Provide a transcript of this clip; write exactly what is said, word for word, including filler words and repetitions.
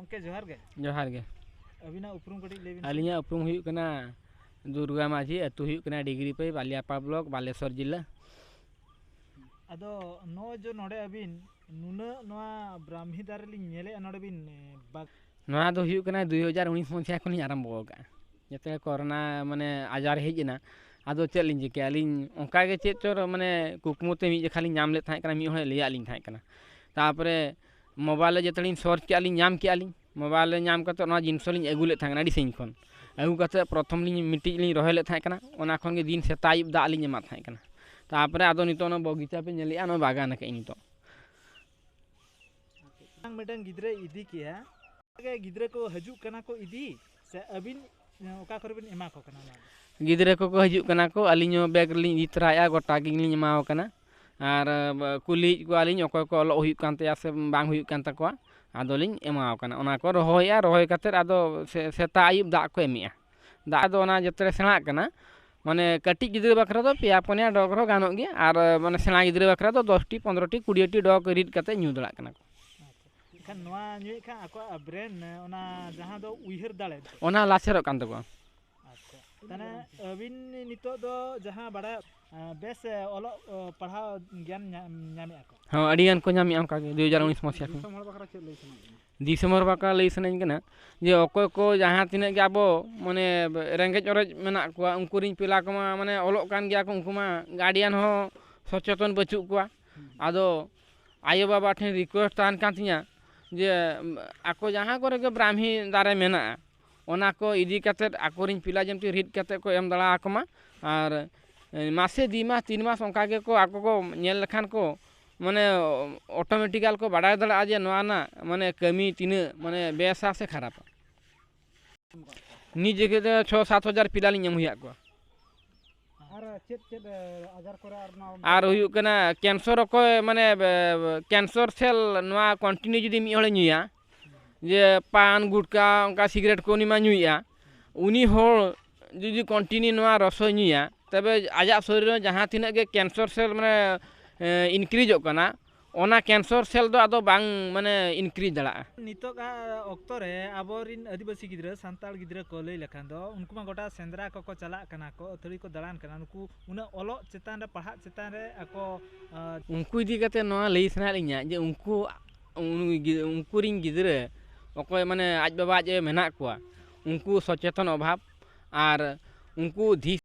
ᱜᱚᱢᱠᱮ, ᱡᱚᱦᱟᱨ ᱜᱮ᱾ ᱡᱚᱦᱟᱨ ᱜᱮ᱾ ᱟᱹᱵᱤᱱᱟᱜ ᱩᱯᱨᱩᱢ ᱠᱟᱹᱴᱤᱡ ᱞᱟᱹᱭ ᱵᱤᱱ ᱥᱮ᱾ ᱟᱹᱞᱤᱧᱟᱜ ᱩᱯᱨᱩᱢ ᱦᱩᱭᱩᱜ ᱠᱟᱱᱟ ᱫᱩᱨᱜᱟ ᱢᱟᱹᱡᱷᱤ, ᱟᱹᱛᱩ ᱦᱩᱭᱩᱜ ᱠᱟᱱᱟ ᱰᱤᱜᱽᱨᱤᱯᱟᱹᱭ, ᱵᱟᱞᱤᱭᱟᱯᱟ ᱵᱞᱚᱠ, ᱵᱟᱞᱮᱥᱚᱨ ᱡᱤᱞᱟᱹ᱾ ᱟᱫᱚ ᱱᱚᱜᱼᱚᱭ ᱡᱮ ᱱᱚᱰᱮ ᱟᱹᱵᱤᱱ ᱱᱩᱱᱟᱹᱜ ᱱᱚᱣᱟ ᱵᱨᱟᱦᱢᱤ ᱫᱟᱨᱮ ᱞᱤᱧ ᱧᱮᱞᱮᱫᱼᱟ ᱱᱚᱰᱮ ᱵᱤᱱ, ᱮ, ᱵᱟᱜ- ᱱᱚᱣᱟ ᱫᱚ ᱦᱩᱭᱩᱜ ᱠᱟᱱᱟ ᱫᱩᱭ ᱦᱟᱡᱟᱨ ᱩᱱᱤᱥ ᱢᱚᱥᱤᱦᱟ ᱠᱷᱚᱱ ᱞᱤᱧ ᱟᱨᱟᱢᱵᱚ ᱟᱠᱟᱫᱼᱟ᱾ ᱡᱟᱛᱮ ᱠᱚᱨᱳᱱᱟ ᱢᱟᱱᱮ ᱟᱡᱟᱨ ᱦᱮᱡ ᱮᱱᱟ, ᱟᱫᱚ ᱪᱮᱫ ᱞᱤᱧ ᱪᱤᱠᱟᱹᱭᱟ? ᱟᱹᱞᱤᱧ ᱚᱱᱠᱟ ᱜᱮ ᱪᱮᱫ ᱪᱚ ᱢᱟᱱᱮ ᱠᱩᱠᱢᱩ ᱛᱮ ᱢᱤᱫ ᱡᱚᱠᱷᱟ ᱞᱤᱧ ᱧᱟᱢ ᱞᱮᱫ ᱛᱟᱦᱮᱸ ᱠᱟᱱᱟ, ᱢᱤᱫ ᱦᱚᱲᱮ ᱞᱟᱹᱭᱟᱫ ᱞᱤᱧ ᱛᱟᱦᱮᱸ ᱠᱟᱱᱟ᱾ ᱛᱟᱨᱯᱚᱨᱮ ᱢᱳᱵᱟᱭᱤᱞ ᱨᱮ ᱡᱚᱛᱚ ᱞᱤᱧ ᱥᱟᱨᱪ ᱠᱮᱜᱼᱟ, ᱞᱤᱧ ᱧᱟᱢ ᱠᱮᱜᱼᱟ ᱞᱤᱧ᱾ ᱢᱳᱵᱟᱭᱤᱞ ᱨᱮ ᱧᱟᱢ ᱠᱟᱛᱮ ᱱᱚᱣᱟ ᱡᱤᱱᱤᱥ ᱦᱚᱸ ᱞᱤᱧ ᱟᱹᱜᱩ ᱞᱮᱫ ᱛᱟᱦᱮᱸ ᱠᱟᱱᱟ ᱟᱹᱰᱤ ᱥᱟᱺᱜᱤᱧ ᱠᱷᱚᱱ᱾ ᱟᱹᱜᱩ ᱠᱟᱛᱮ ᱯᱨᱚᱛᱷᱚᱢ ᱞᱤᱧ ᱢᱤᱫᱴᱤᱡ ᱞᱤᱧ ᱨᱚᱦᱚᱭ ᱞᱮᱫ ᱛᱟᱦᱮᱸ ᱠᱟᱱᱟ, ᱚᱱᱟ ᱠᱷᱚᱱ ᱜᱮ ᱫᱤᱱ ᱥᱮᱛᱟᱜ ᱟᱹᱭᱩᱵ ᱫᱟᱜ ᱞᱤᱧ ᱮᱢᱟᱫ ᱛᱟᱦᱮᱸ ᱠᱟᱱᱟ᱾ ᱛᱟᱨᱯᱚᱨᱮ ᱟᱫᱚ ᱱᱤᱛᱚᱜ ᱚᱱᱟ ᱵᱚᱜᱤᱪᱟ ᱯᱮ ᱧᱮᱞᱮᱜᱼᱟ, ᱱᱚᱣᱟ ᱵᱟᱜᱟᱱ ᱟᱠᱟᱫ ᱟᱹᱧ ᱱᱤᱛᱚᱜ᱾ ᱢᱤᱫᱴᱟᱝ ᱜᱤᱫᱽᱨᱟᱹᱭ ᱤᱫᱤ ᱠᱮᱜᱼᱟ, ᱜᱤᱫᱽᱨᱟᱹ ᱠᱚ ᱦᱤᱡᱩᱜ ᱠᱟᱱᱟ ᱠᱚ ᱤᱫᱤ, ᱥᱮ ᱟᱹᱵᱤᱱ ᱚᱠᱟ ᱠᱚᱨᱮ ᱵᱤᱱ ᱮᱢᱟ ᱠᱚ ᱠᱟᱱᱟ ᱱᱚᱣᱟ ᱫᱚ? ᱜᱤᱫᱽᱨᱟᱹ ᱠᱚᱠᱚ ᱦᱤᱡᱩᱜ ᱠᱟᱱᱟ ᱠᱚ, ᱟᱹᱞᱤᱧ ᱦᱚᱸ ᱵᱮᱜᱽ ᱨᱮᱞᱤᱧ ᱤᱫᱤ ᱛᱚᱨᱟᱭᱮᱫᱼᱟ, ᱜᱚᱴᱟ ᱜᱮᱞᱤᱧ ᱮᱢᱟ ᱠᱚ ᱠᱟᱱᱟ᱾ ᱟᱨ, ᱟ, ᱠᱩᱞᱤᱭᱮᱫ ᱠᱚᱣᱟᱞᱤᱧ ᱚᱠᱚᱭ ᱠᱚ ᱚᱞᱚᱜ ᱦᱩᱭᱩᱜ ᱠᱟᱱ ᱛᱟᱭᱟ ᱥᱮ ᱵᱟᱝ ᱦᱩᱭᱩᱜ ᱠᱟᱱ ᱛᱟᱠᱚᱣᱟ, ᱟᱫᱚᱞᱤᱧ ᱮᱢᱟ ᱠᱚ ᱠᱟᱱᱟ᱾ ᱚᱱᱟ ᱠᱚ ᱨᱚᱦᱚᱭᱮᱫᱼᱟ, ᱨᱚᱦᱚᱭ ᱠᱟᱛᱮᱫ ᱟᱫᱚ ᱥᱮ-, ᱥᱮᱛᱟᱜ ᱟᱹᱭᱩᱵ ᱫᱟᱜ ᱠᱚ ᱮᱢᱮᱜᱼᱟ᱾ ᱫᱟᱜ ᱫᱚ ᱚᱱᱟ ᱡᱚᱛᱚ ᱨᱮ ᱥᱮᱬᱟᱜ ᱠᱟᱱᱟ᱾ ᱢᱟᱱᱮ ᱠᱟᱹᱴᱤᱡ ᱜᱤᱫᱽᱨᱟᱹ ᱵᱟᱠᱷᱨᱟ ᱫᱚ ᱯᱮᱭᱟ ᱯᱩᱱᱭᱟ ᱰᱚᱜᱽ ᱨᱮᱦᱚᱸ ᱜᱟᱱᱚᱜ ᱜᱮᱭᱟ, ᱟᱨ, ᱢᱟᱱᱮ ᱥᱮᱬᱟ ᱜᱤᱫᱽᱨᱟᱹ ᱵᱟᱠᱷᱨᱟ ᱫᱚ ᱫᱚᱥ ᱴᱤ, ᱯᱚᱱᱨᱚ ᱴᱤ, ᱠᱩᱲᱤ ᱴᱤ ᱰᱚᱜᱽ ᱨᱤᱫ ᱠᱟᱛᱮ ᱧᱩ ᱫᱟᱲᱮᱭᱟᱜ ᱠᱟᱱᱟ ᱠᱚ᱾ ᱮᱱᱠᱷᱟᱱ ᱱᱚᱣᱟ ᱧᱩᱭᱮᱫ ᱠᱷᱟᱱ ᱟᱠᱚᱣᱟᱜ ᱵᱨᱮᱱ, ᱚᱱᱟ ᱡᱟᱦᱟᱸ ᱫᱚ ᱩᱭᱦᱟᱹᱨ ᱫᱟᱲᱮ, ᱚᱱᱟ ᱞᱟᱥᱮᱨᱚᱜ ᱠᱟᱱ ᱛᱟᱠᱚᱣᱟ᱾ ᱟᱪᱪᱷᱟ, ᱛᱟᱦᱚᱞᱮ ᱟᱹᱵᱤᱱ ᱱᱤᱛᱚᱜ ᱫᱚ ᱡᱟᱦᱟᱸ ᱵᱟᱲᱟᱭ, ᱵᱮᱥ ᱚᱞᱚᱜ ᱯᱟᱲᱦᱟᱣ ᱜᱮᱭᱟᱱ ᱧᱟ-, ᱧᱟᱢᱮᱫᱼᱟ ᱠᱚ? ᱦᱚᱸ, ᱟᱹᱰᱤ ᱜᱟᱱ ᱠᱚ ᱧᱟᱢᱮᱫᱼᱟ ᱚᱱᱠᱟ ᱜᱮ, ᱫᱩ ᱦᱟᱡᱟᱨ ᱩᱱᱤᱥ ᱢᱟᱥᱤᱦᱟ ᱠᱷᱚᱱ᱾ ᱫᱤᱥᱚᱢ ᱦᱚᱲ ᱵᱟᱠᱷᱨᱟ ᱪᱮᱫ ᱞᱟᱹᱭ ᱥᱟᱱᱟᱭᱮᱫ ᱵᱤᱱᱟ? ᱫᱤᱥᱚᱢ ᱦᱚᱲ ᱵᱟᱠᱷᱨᱟ ᱞᱟᱹᱭ ᱥᱟᱱᱟᱧ ᱠᱟᱱᱟ ᱡᱮ ᱚᱠᱚᱭ ᱠᱚ ᱡᱟᱦᱟᱸ ᱛᱤᱱᱟᱹᱜ ᱜᱮ ᱟᱵᱚ ᱢᱟᱱᱮ ᱨᱮᱸᱜᱮᱡ ᱚᱨᱮᱡ ᱢᱮᱱᱟᱜ ᱠᱚᱣᱟ, ᱩᱱᱠᱩ ᱨᱮᱱ ᱯᱮᱞᱟ ᱠᱚᱢᱟ ᱢᱟᱱᱮ ᱚᱞᱚᱜ ᱠᱟᱱ ᱜᱮᱭᱟ ᱠᱚ, ᱩᱱᱠᱩ ᱢᱟ ᱜᱟᱨᱰᱤᱭᱟᱱ ᱦᱚᱸ ᱥᱚᱪᱮᱛᱚᱱ ᱵᱟᱹᱪᱩᱜ ᱠᱚᱣᱟ᱾ ᱟᱫᱚ ᱟᱭᱳᱼᱵᱟᱵᱟ ᱴᱷᱮᱱ ᱨᱤᱠᱩᱭᱮᱥᱴ ᱛᱟᱦᱮᱱ ᱠᱟᱱ ᱛᱤᱧᱟᱹ ᱡᱮ, ᱩᱢ, ᱟᱠᱚ ᱡᱟᱦᱟᱸ ᱠᱚᱨᱮ ᱜᱮ ᱵᱨᱟᱦᱢᱤ ᱫᱟᱨᱮ ᱢᱮᱱᱟᱜᱼᱟ, ᱚᱱᱟ ᱠᱚ ᱤᱫᱤ ᱠᱟᱛᱮᱫ ᱟᱠᱚᱨᱮᱱ ᱯᱤᱞᱟ ᱡᱮᱢᱛᱤ ᱨᱤᱫ ᱠᱟᱛᱮᱫ ᱠᱚ ᱮᱢ ᱫᱟᱲᱮ ᱟᱠᱚ ᱢᱟ᱾ ᱟᱨ, ᱮ, ᱢᱟᱥᱮ ᱫᱩᱭ ᱢᱟᱥ, ᱛᱤᱱ ᱢᱟᱥ ᱚᱱᱠᱟ ᱜᱮᱠᱚ ᱟᱠᱚ ᱠᱚ ᱧᱮᱞ ᱞᱮᱠᱷᱟᱱ ᱠᱚ, ᱢᱟᱱᱮ, ᱚᱴᱳᱢᱮᱴᱤᱠᱟᱞ ᱠᱚ ᱵᱟᱰᱟᱭ ᱫᱟᱲᱮᱭᱟᱜᱼᱟ ᱡᱮ ᱱᱚᱣᱟ ᱨᱮᱱᱟᱜ, ᱢᱟᱱᱮ, ᱠᱟᱹᱢᱤ ᱛᱤᱱᱟᱹᱜ, ᱢᱟᱱᱮ, ᱵᱮᱥᱟ ᱥᱮ ᱠᱷᱟᱨᱟᱯᱟ᱾ ᱱᱤᱡᱮ ᱜᱮ ᱪᱷᱚ ᱥᱟᱛ ᱦᱟᱡᱟᱨ ᱯᱤᱞᱟ ᱞᱤᱧ ᱮᱢ ᱦᱩᱭᱟᱫ ᱠᱚᱣᱟ᱾ ᱟᱨ ᱪᱮᱫ ᱪᱮᱫ, ᱮ, ᱟᱡᱟᱨ ᱠᱚᱨᱮ ᱟᱨ ᱱᱚᱣᱟ ᱟᱨ ᱦᱩᱭᱩᱜ ᱠᱟᱱᱟ, ᱠᱮᱱᱥᱚᱨ ᱚᱠᱚᱭ, ᱢᱟᱱᱮ, ᱮ, ᱠᱮᱱᱥᱚᱨ ᱥᱮᱞ ᱱᱚᱣᱟ ᱠᱚᱱᱴᱤᱱᱤᱭᱩ ᱡᱩᱫᱤ ᱢᱤᱫ ᱦᱚᱲᱮ ᱧᱩᱭᱟ, ᱡᱮ ᱯᱟᱱ, ᱜᱩᱴᱠᱟ, ᱚᱱᱠᱟ ᱥᱤᱜᱟᱨᱮᱴ ᱠᱚ ᱩᱱᱤ ᱢᱟ ᱧᱩᱭᱮᱫᱼᱟ, ᱩᱱᱤ ᱦᱚᱲ ᱡᱩᱫᱤ ᱠᱚᱱᱴᱤᱱᱤᱭᱩ ᱱᱚᱣᱟ ᱨᱚᱥᱚᱭ ᱧᱩᱭᱟ, ᱛᱚᱵᱮ ᱟᱡᱟᱜ ᱥᱚᱨᱤᱨ ᱨᱮ ᱡᱟᱦᱟᱸ ᱛᱤᱱᱟᱹᱜ ᱜᱮ ᱠᱮᱱᱥᱚᱨ ᱥᱮᱞ, ᱢᱟᱱᱮ, ᱮ, ᱤᱱᱠᱨᱤᱡᱚᱜ ᱠᱟᱱᱟ, ᱚᱱᱟ cancer cell ᱫᱚ ᱟᱫᱚ ᱵᱟᱝ, ᱢᱟᱱᱮ, increase ᱫᱟᱲᱮᱭᱟᱜᱼᱟ᱾ ᱱᱤᱛᱚᱜᱟᱜ ᱚᱠᱛᱚ ᱨᱮ ᱟᱵᱚᱨᱤᱱ ᱟᱹᱫᱤᱵᱟᱹᱥᱤ ᱜᱤᱫᱽᱨᱟᱹ, ᱥᱟᱱᱛᱟᱲ ᱜᱤᱫᱽᱨᱟᱹ ᱠᱚ ᱞᱟᱹᱭ ᱞᱮᱠᱷᱟᱱ ᱫᱚ, ᱩᱱᱠᱩ ᱢᱟ ᱜᱚᱴᱟ ᱥᱮᱸᱫᱽᱨᱟ ᱠᱚᱠᱚ ᱪᱟᱞᱟᱜ ᱠᱟᱱᱟ ᱠᱚ, ᱟᱹᱛᱷᱟᱹᱲᱤ ᱠᱚ ᱫᱟᱬᱟᱱ ᱠᱟᱱᱟ᱾ ᱱᱩᱠᱩ ᱩᱱᱟᱹᱜ ᱚᱞᱚᱜ ᱪᱮᱛᱟᱱ ᱨᱮ, ᱯᱟᱲᱦᱟᱜ ᱪᱮᱛᱟᱱ ᱨᱮ ᱟᱠᱚ, ᱟᱸ, ᱩᱱᱠᱩ ᱤᱫᱤ ᱠᱟᱛᱮ ᱱᱚᱣᱟ ᱞᱟᱹᱭ ᱥᱟᱱᱟᱭᱮᱫ ᱞᱤᱧᱟ ᱡᱮ ᱩᱱᱠᱩ, ᱩᱱ-, ᱩᱱᱠᱩ ᱨᱤᱱ ᱜᱤᱫᱽᱨᱟᱹ ᱚᱠᱚᱭ, ᱢᱟᱱᱮ, ᱟᱡ ᱵᱟᱵᱟ ᱟᱡ ᱟᱭᱳ ᱢᱮᱱᱟᱜ ᱠᱚᱣᱟ, ᱩᱱᱠᱩ ᱥᱚᱪᱮᱛᱚᱱ ᱚᱵᱷᱟᱵᱽ ᱟᱨ ᱩᱱᱠᱩ ᱫᱷᱤᱥ